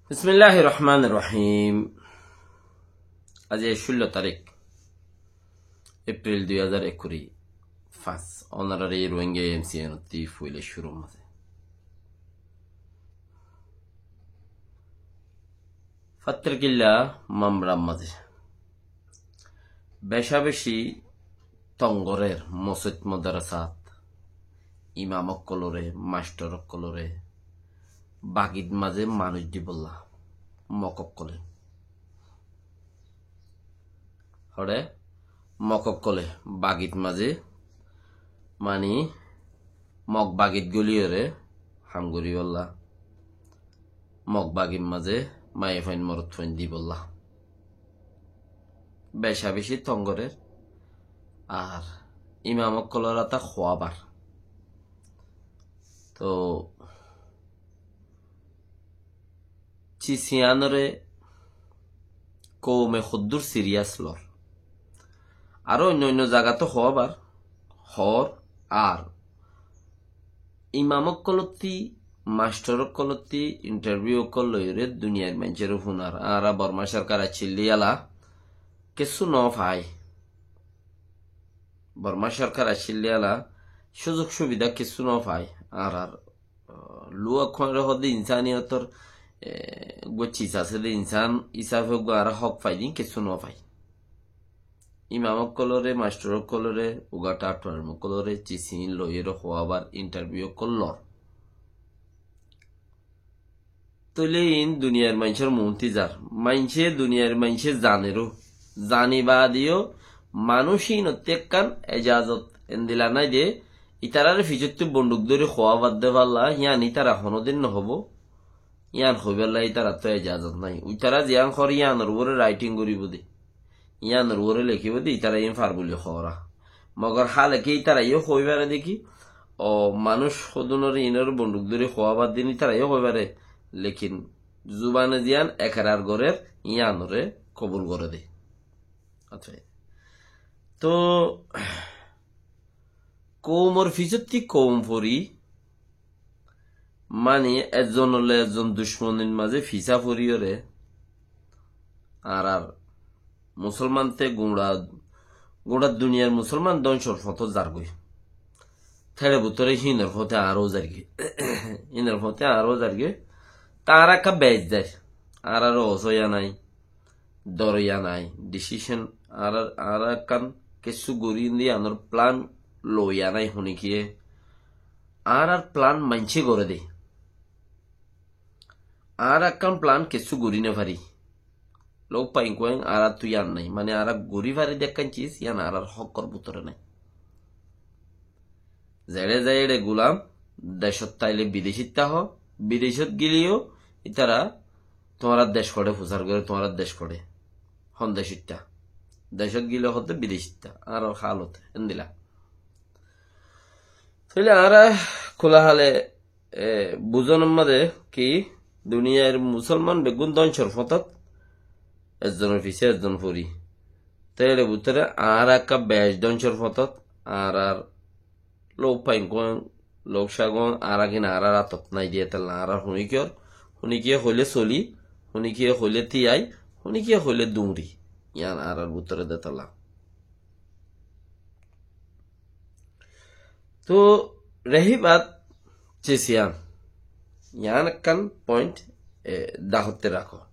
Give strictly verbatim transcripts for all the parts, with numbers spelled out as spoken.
Bismilláhir rohmánir rohím. Aijja cúllo tarík, Epril dui házar ekkuri fañs. Ónorar e Rohingya M C N ottú foila cúrur mazé. Fattirkilla mamlar mazé becabeci tong gorér mosóit modarasát, imam ókkolóre, mastor ókkolóre, bagit mazé manúic dibolla, Mog ókkolé. Hoçé, Mog ókkolé bagit mazé, mani Mog bagit góliyóre ham goríbolla, Mog bagit mazé maiyafuain morotfuain dibolla. Becabeci tong gorér. Ar imam ókkolór ata hoóbar. Toh, Cisiyanoré koume hoddúr siriyas lor. Aró oinno oinno zagat hoóbar hoór. Ar imam ókkolótti, mastor ókkolótti intarviu ókkol loiyóre duniyair maincóre fúnar. Añára Borma sorkar accíl dé yala kessú no fai. Borma sorkar accíl dé yala cúzuk cúbida kessú no fai. Añárar, ah, luwa kuáñre hoóde insaniyotor, eh, uggúa cis asé dé insan hísafe uggúa añára hók fai dé kessú no fai. Imam ókkolóre, mastor ókkolóre, uggúa ṭaṭ ṭuarim ókkolóre, cisiyin loiyóre hoóbar intarviu ókkol lor. Tóile iín duniyair maincór muúnti zar. Maincé, duniyair maincé zaneró. Zani baade yó manúic iínottú ekkán ejazot endila nái de, itaráre fisóttu bonduk dóri hoóa bad de falla, yían ítara honódin nohóbo. Yían hoibálla ítarattú ejazot nái. Ítara ziyán hoór yíanor uore raiting goríbo de. Yíanor uore lekíbo de, ítara iín far buli hoóra. Mogor hále ki ítara yó hoi fare de ki, o manúic hodúnore iínore bonduk dóri hoóa bad din ítara yó hoi fare, lekin zubane ziyán ekerar gorér, yíanore kobul goré de. Accá. Toh, koumor fisótti koum fori, mani ezzon óile ezzon ducmonir mazé fisá foriyóre, añárar musolmante guñça, guñça duniyair musolman dóncor fotót zargói. Téçe bútore hínor foté añára ó zargói. Hínor foté añára ó zargói. Te añára ekká bec zair. Añárar osóya nái, doroya nái, decision, añárar, añára ekkán kessú gorí indi anor plan loiya nái hunikiyé. Añárar plan maincé goré de. Añára ekkán plan kessú gorí no fari. Lóuk fain kuain añárattú yían nái. Mane añára gorí fari de ekkán cis, yían añárar hókor bútore nái. Zeçé zai eçé gulam, decót táile bidecót táho, bidecót gileyó ítara tuáñrar dec foçé fusár goré, tuáñrar dec foçé. Hon decót tá? Decót gileyó hoódde bidecót tá. Añárar hálot endila. Tóile añára kúla hále, e, buzónor mazé ki duniyair musolman beggún dóncor fotót, ezzonor fisé ezzon fori. Te eçe bútore añára ekká bec dóncor fotót, añárar lóuk fain kuain, lóuk cá kuain, añára gin añárar átot nái de étella añárar hunikiyór, hunikiyé hoilé soli, hunikiyé hoilé tíai, hunikiyé hoilé duñri. Yían añárar bútore de étella. Toh, rehi bad cisiyan. Yían ekkán point, e, dahotte rakó.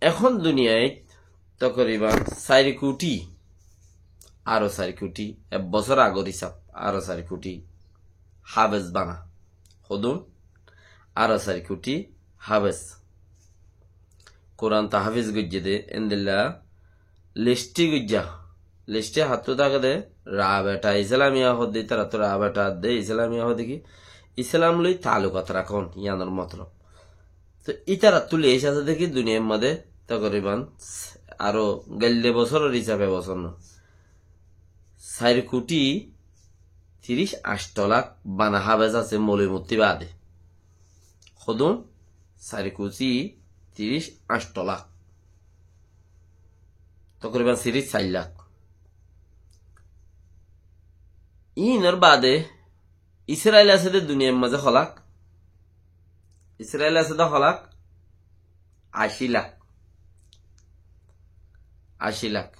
Ehón duniyait tokoriban sair kuthi, aró sair kuthi, ek bosór agor hísab, aró sair kuthi háfez bana. Hodún? Aró sair kuthi háfez. Kuran tahfiz goijjé de, endilla listi goijjá. Listi hattú táke de, Rabeta Islamiya hoó de, ítarattú Rabeta de Islamiya hoó de ki, Islam loi taalukat rakón, yíanor motolob. Te ítarattú list asé de ki duniyair mazé tokoriban aró gaille bosóror hísabe, bosór no, sair kuthi tiríc añctho lak bana háfez asé moulovi muftí baade. Hodún? Sair kuthi tiríc añctho lak. Tokoriban tiríc sair lak. Iínor baade Israil asé de duniyair mazé ho lak? Israil asé de ho lak? ací lak. Ací lak.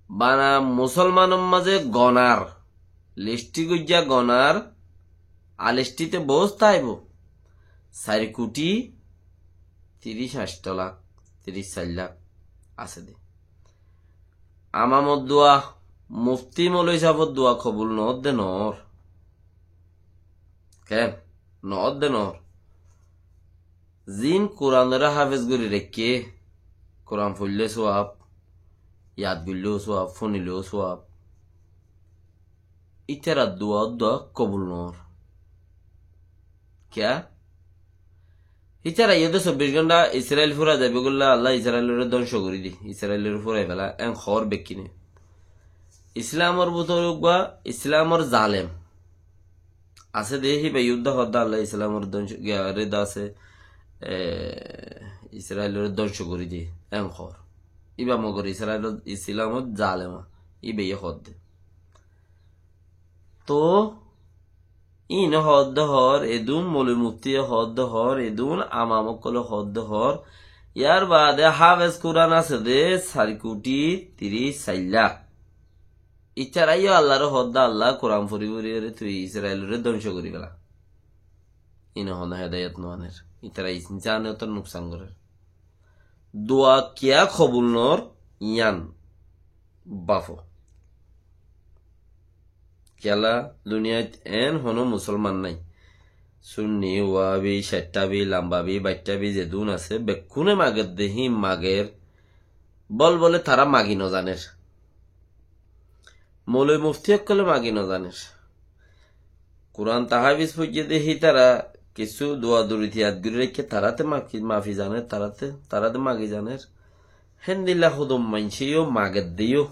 Bana musolmanor mazé gonar, listí goijjá gonar, alistí te boóz táibo, sair kuthí tiríc añctho lak, tiríc sair lak asé dé. Amamor dua, muftí moloi sáfor dua kobul noódde noór. Ken? Noódde noór. Zin Kuranoré háfez gorí raikké, Kuran foillé suab, yad goillé suab, fúnilé suab. Ítarar dua dua kobul noór. Kiyá? Ítara iyóde sobbic gónta Israil fúrai zaibói goillá, Allah Israiloré dóngco gorí di, Israiloré fúrai fela, en hoór bekkíne. Islamor bútore uggúa, Islamor zalem asé dé, híba iyóde hoódde Allah Islamor dóngco, giyaré de asé, e, Israiloré dóngco gorí di, en hoór. Íba mogor Israilor, Islamor zalem, íba iyó hoódde. Toóu íin hoódde hoór, edún moloi muftíye hoódde hoór, edún amam ókkole hoódde hoór. Yar baade háfez Kuran asé dé sair kuthí tiríc sair lak. Ítara yó Allaré hoódde, Allah, Kuran fori foriyóre tui Israiloré dóngco gorí fela. Íin honó hedayot no aner. Ítara insaniyotore nuksan gorer. Dua kiyá kobul noór, yían báfo. Kiyólla duniyait en honó musolman nái. Sunni, Wahabi, Ceththabi, Lambabi, Baitthabi zedún asé, bekkúne mager de, híin mager. Bol bole tará magi nozaner. Moloi mufti ókkole magi nozaner. Kuran taháfis foijjé de hítara kissú dua duriti yad gorí raikké, tará te mafi, mafi zaner, tará te, tará te magi zaner. Héndilla hodún maincé yó mager de yó.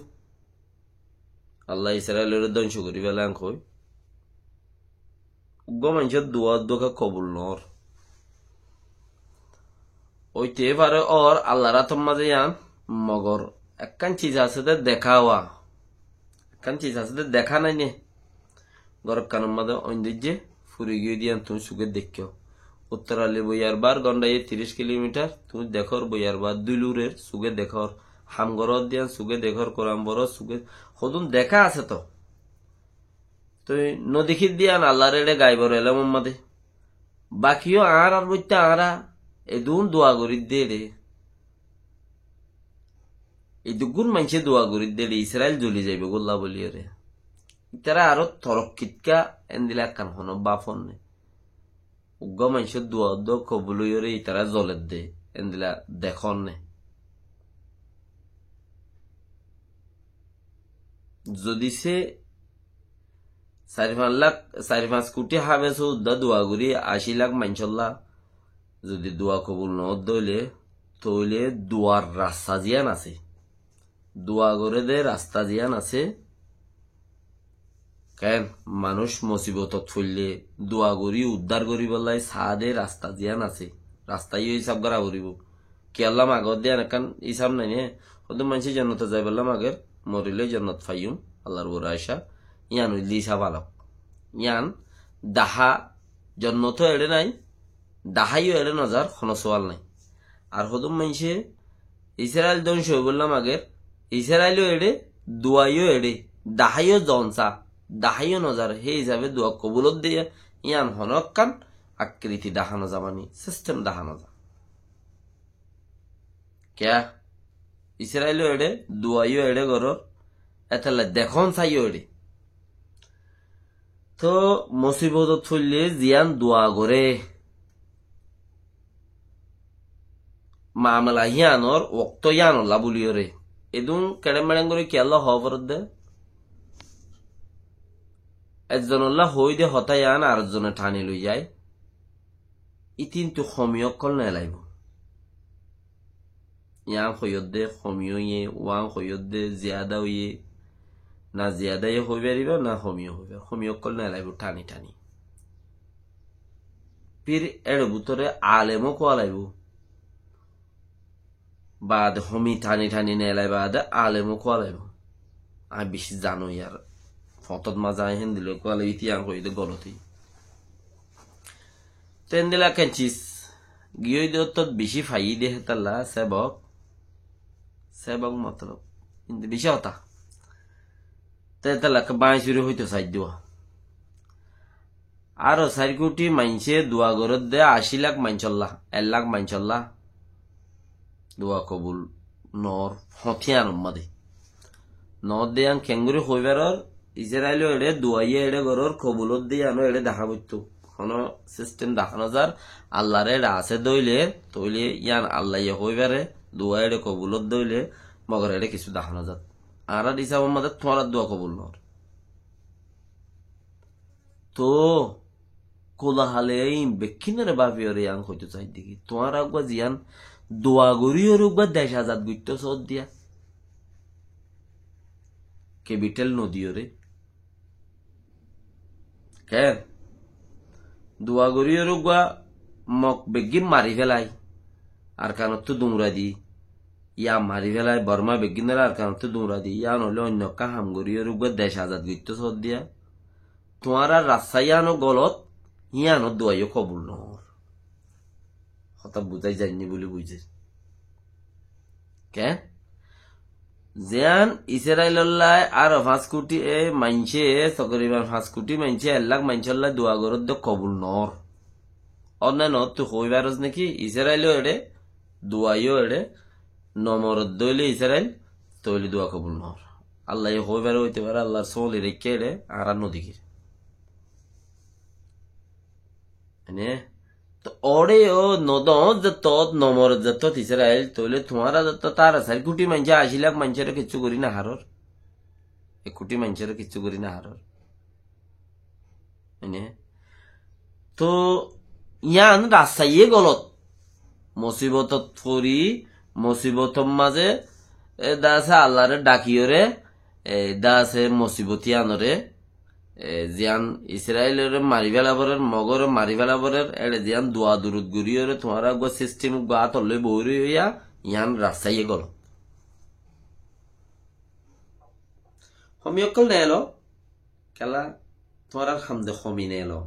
Allah Israiloré dóngco gorí fela en hoi. Uggúa maincór dua dua kobul noór. Óite fare ór Allar átor mazé yían, mogor ekkán sis asé dé deká uwa. Ekkán sis asé dé deká nái né. Gór ekkanor mazé oin dóijje, furi giyói de yían tuñí sugé deikkó. Uttor Ali boiyar bar góndaye tiríc kilomitar, tuñí dekór boiyar bar dui lurer, sugé dekór. Ham gorór de yían sugé dekór, Kuran forór sugé, hodún deká asé toó. Tui nodekír de yían Allar eçé gaibor elómor mazé. Baki yó añárar bóitte añára edún dua gorír de eçé. Eduggún maincé dua gorír de eçé, Israil zoli zaibói golla bóliyoré. Ítara aró torokkitká endilla ekkán honó báfor né. Uggúa maincór dua uddúa kobul óiyoré ítara zoledde, endilla dekónne. Zodi sé sair fañs lak, sair fañs kuthí háfes uddúa dua gorí ací lak maincólla zodi dua kobul noódde óile, tóile duar rasta ziyán asé, dua goré dé rasta ziyán asé, ken, manúic musibotot foille dua gorí uddár goríbolla saá de rasta ziyán asé, rasta yó hísab gorá foribó. Kiyólla magor de yían ekkán hísab nái né? Hodún maincé jonnotot zaibolla mager, morilé jonnot faiyum, Allar uore acá, yían óilde hísab alok. Yían dahá, jonnot ó eçé nái, dahá yó eçé nozar, honó suwal nái. Ar hodún maincé Israil dóngco óibolla mager, Israil ó eçé, dua yó eçé, dahá yó zon sa, dahá yó nozar, hé hísabe dua kobul ódde, yían honó ekkán akriti dahá noza, mani sistem dahá noza. Kiyá? Israil ó eçé, dua yó eçé gorór, étella dekón sa yó eçé. Toóu musibotot foille ziyán dua goré, mamela híanor, uoktó híanolla bóliyoré. Edún keçem-meçem gorí kiyólla hoó foredde? Ekzonolla hoóide hotá yían arekzone thani loizai. Ítintu homi ókkol neelaibóu. Yían hoiyódde homi óiye, uán hoiyódde ziyada óiye, na ziyada yó hoi faribá, na homi yó hoi faribá. Homi ókkol neelaibóu thani thani. Fir éçe bútore alem ó kúa laibóu. Baade homi thani thani neelai baade alem ó kúa laibóu. Añí bicí zano yar. Fotót mazé añí héndilla kúa laibóu, íte yían hoiyé dé goloti. Te héndilla ekkán sis Giyói de ottót bicí faiyí de hétalla sebok. Sebok motolob. Kintu bicí hotá. Te hétalla ekka báñi suri hoito saidduwa. Aró sair kuti maincé dua goródde ací lak maincólla, ek lak maincólla. Dua kobul noór, hoñtí iyan ummá de. Noódde iyan kengori hoi faror, Israiló eçé duaiyó eçé gorór, kobul ódde iyanó eçé dahá boittó. Honó sistem dahá nozar, Allaré eçé asé dóile, tóile iyan Allaye hoi fare, dua eçé kobul ódde óile, mogor eçé kissú dahá nozar. Añárar isabor mazé tuáñrar dua kobul noór. Toóu, kula hale iín bekkínore báfiyore yián hoitó saidde ki, tuáñra uggúa ziyán dua goríyore uggúa dec azad goittó soóddiya, kebitel nodiyore. Keén? Dua goríyore uggúa Mok beggín mari félai, Arkanottú duñrai di, ya mari félai, Borma beggínore Arkanottú duñrai di, yían óile oinno ekká ham goríyore uggúa dec azad goittó soóddiya. Tuáñrar rasta yíano golot, yíano duaiyó kobul noór. Hotá buzái zainní buli buizír. Keén? Ziyán Israilollá aró fañs kuti, e, maincé, tokoriban fañs kuti maincé, ek lak maincólla dua goródde kobul noór. Ónne noóttu hoi faros niki, Israiló eçé, duaiyó eçé, nomorot dóile Israil, tóile dua kobul noór. Allaye hoi fare, óite fare, Allar sóoli raikké eçé, añára nodekír. Ene, to óre yó nodon zettót, nomorot zettót Israil, tóile tuáñra zettót aró sair kuti maincé, ací lak maincóre kissú gorí nofarór. Ek kuti maincóre kissú gorí nofarór. Ene, to yían rasta yé golot. Mosibotot fori, mosibotor mazé, e, dase Allaré dhakiyóre, e, dase mosibot yíanoré, e, ziyán Israiloré mari félaborer, Mogoré mari félaborer, eçé ziyán dua durut goríyore, tuáñra uggúa sistem uggúa átolloi boói roiyó, yían rasta yé golot. Homi ókkol neelo, kela tuáñrar ham de homi neelo.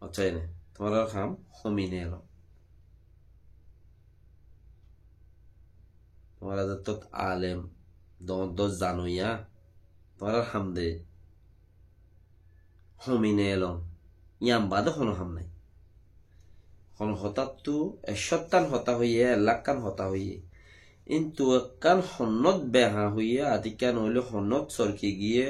Accá, ene, tuáñrar ham homi neelo. Tuáñra zettót alem, doñr doñr zanoiya, tuáñrar ham de homi neelo. Yían bade hono ham nái. Hono hotáttu ek cóttan hotá hoiyé, ek lakkán hotá hoiyé. Kintu ekkán honnót behañ hoiyé, atikká noóile honnót sorki giyé,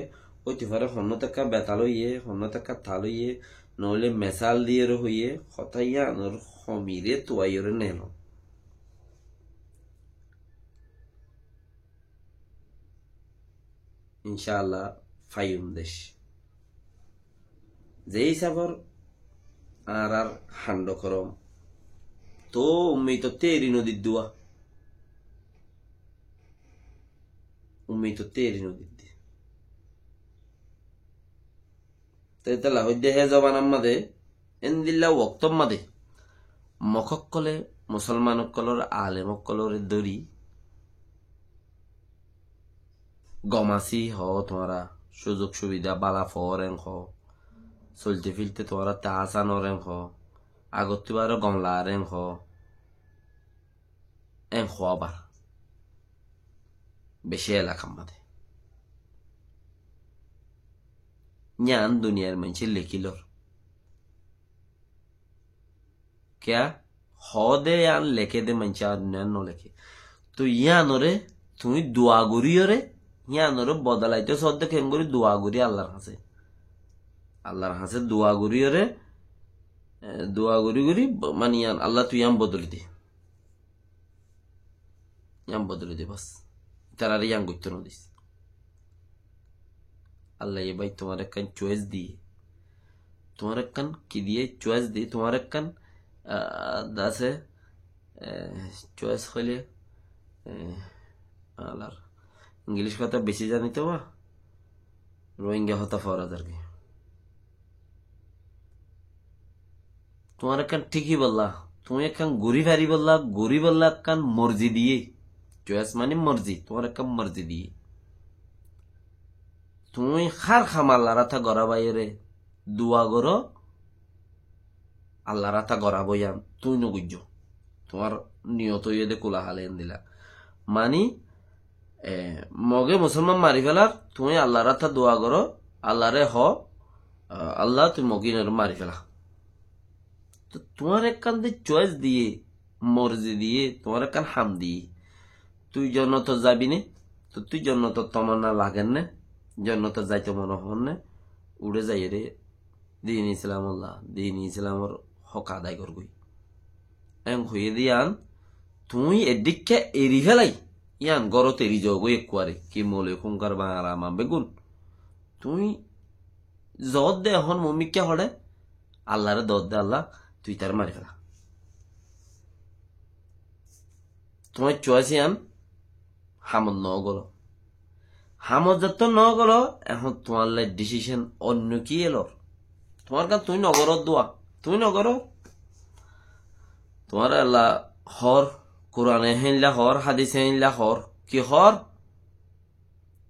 óiti fare honnót ekká betal óiye, honnót ekká tal óiye, noóile mesal diyére hoiyé, hotá yíanor homiré tuaiyóre neelon. Incálla faiyum dec. Ze hísafor añárar handhokorom, toóu ummitottú eri nodiddúa. Ummitottú eri nodidde. Te étella hoidde hé zobanar mazé, endilla woktór mazé, Mok ókkolé, musolman ókkolór, alem ókkolóre dóri, gom así hoó tuáñra, cúzuk cúbida bála foór en hoó, soilté fílte tuáñrattú asán ór en hoó, agottú baró gom lagar en hoó, en hoó abar. Bicí elakar mazé. Yían duniyair maincé lekílor. Kiyá? Hoóde yían leké dé maincé, ar yían noleké. Toi yíanoré tuñí dua goríyoré, yíanoré bodolaitó soódde keéngorí dua gorí Allar hañsé. Allar hañsé dua goríyoré, e, dua gorí gorí, mani yían, Alla tui yían bodoli de. Yían bodoli de bas. Ítararé yían goittó nodis. Allaye bái tuáñre ekkán choice diyé. Tuáñre ekkán ki diyé? Choice diyé. Tuáñre ekkán, ah, dase, eh, choice hoilé, eh, alar English hotá beci zani to ba, Rohingya hotá fora zargói. Tuáñre ekkán thíki bolla, tuñí ekkán gorí fari bolla, gorí bolla ekkán morzi diyé. Choice mani morzi, tuáñre ekkán morzi diyé. Tuñí hár ham Allar áta gorá baiyóre dua goró, Allar áta gorabó yían tuñí nogoijjó. Tuáñr niyot óiye dé kula hale endila. Mani, e, Moge musolman mari felar, tuñí Allar áta dua goró, Allare hoó, a, Allah, tui Moginore mari fela. Toi tuáñr ekkán de choice diyé, morzi diyé, tuáñr ekkán ham diyé. Tui jonnotot zabi né? Toi tui jonnotot tomanna lager né? Jonnotot zaito mone hoór né? Uçé zaiyóre din Islamolla, din Islamor hók adai gorgói. Eén hoiyé de yían, tuñí eddikká eri felai, yían górot eri zogói ekkuare, ki moloi kunkar bañra aman beggún. Tuñí zodde ehón mumikká hoçé, Allaré dodde Allah, tui taré mari fela. Tuáñr choice yían hamot nogolo. Hamot zettót nogolo, ehón tuáñlla decision onno ki elor. Tuáñr kan tuñí nogoró dua, tuñí nogoró. Tuáñre Allah hoór, Kurane héinla hoór, hadise héinla hoór, ki hoór?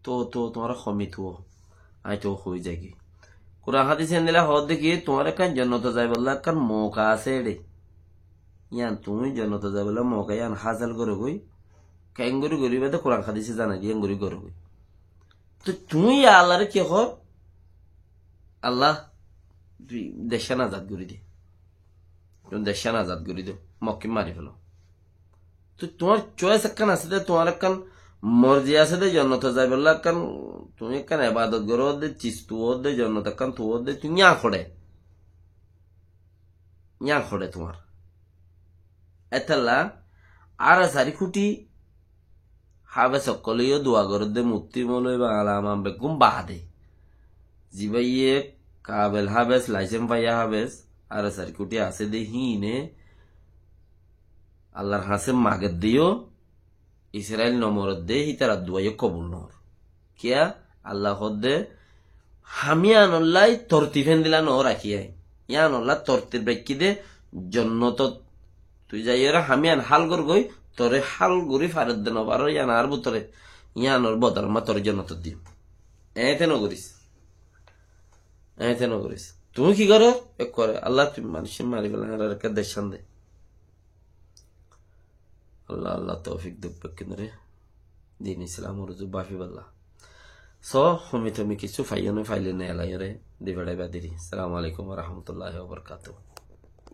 Tuó, tuó, tuáñra homi tuó. Aññí tuó hoi zaigói. Kuran hadis endilla hoódde ki, tuáñra ekkán jonnotot zaibolla ekkán mouka asé eçé. Yían tuñí jonnotot zaibolla mouka yían hásel goró goi. Keéngorí goríba de Kuran hadise zanai diyé, eéngorí goró goi. Toi tuñí ya Allaré ki hoó? Allah, tui deccán azad gorí de. Tui deccán azad gorí de. Mokkín mari felo. Toi tuáñr choice ekkán asé de, tuáñr ekkán morzi asé de, jonnotot zaibolla ekkán, tuñí ekkán ebadot goró de, sis tuwó de, jonnot ekkán tuwó de, tuñí yían hoçé. Yían hoçé tuáñr. Étella, ar sari kuti háfes ókkole yó dua gorédde, muftí, moloi, bañla, aman beggún baade. Zibáye kabel háfes, laisens faiya háfes, ar sari kuti asé de híine, Allar hañsé magedde yó, Israil nomoredde, hítarar dua yó kobul noór. Kiyá? Allah hoódde, ham yíanollá tortib héndilla noó rakíyai. Yíanollá tortib raikkí de, jonnotot tui zaiyóre ham yían hál gorgói, toré hál gorí faredde nofaror yían añár bútore, yíanor bodolot añí toré jonnotot diyum. Eéñte nogoris. Eéñte nogoris. Tuñí ki goró? Ekkuare, Allah, tui manúic mari fela, añáre ekká deccán de. Allah, Allah toufik douk bekkúnore. Din Islamor uzu bafibálla. So, homi tomi kissú faiyó né, faile ne elaiyóre di feçaiba diri. Assalamu alaikum wa rahmatullahi wa barakatuhu.